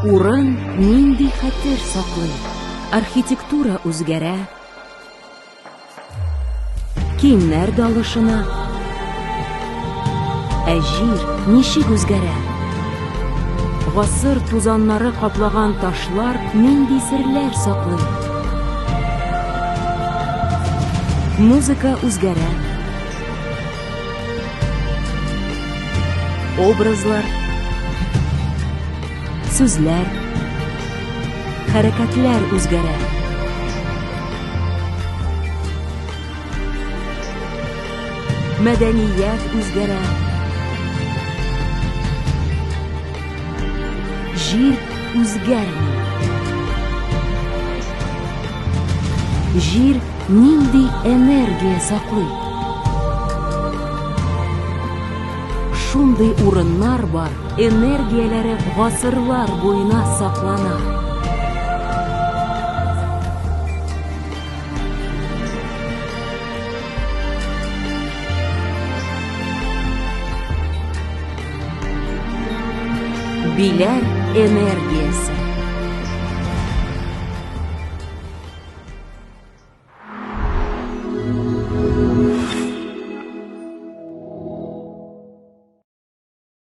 Урын нинди хәтер саклый? Архитектура үзгәрә. Киемнәр дә алышына. Ә җир ничек үзгәрә? Гасыр тузаннары каплаган ташлар нинди серләр саклый? Музыка үзгәрә. Образлар, сүзләр, хәрәкәтләр үзгәрә. Мәдәният үзгәрә. Җир үзгәрми. Җир нинди энергия саклый? Шундый урыннар бар, энергияләре гасырлар буена саклана. Биләр энергиясе.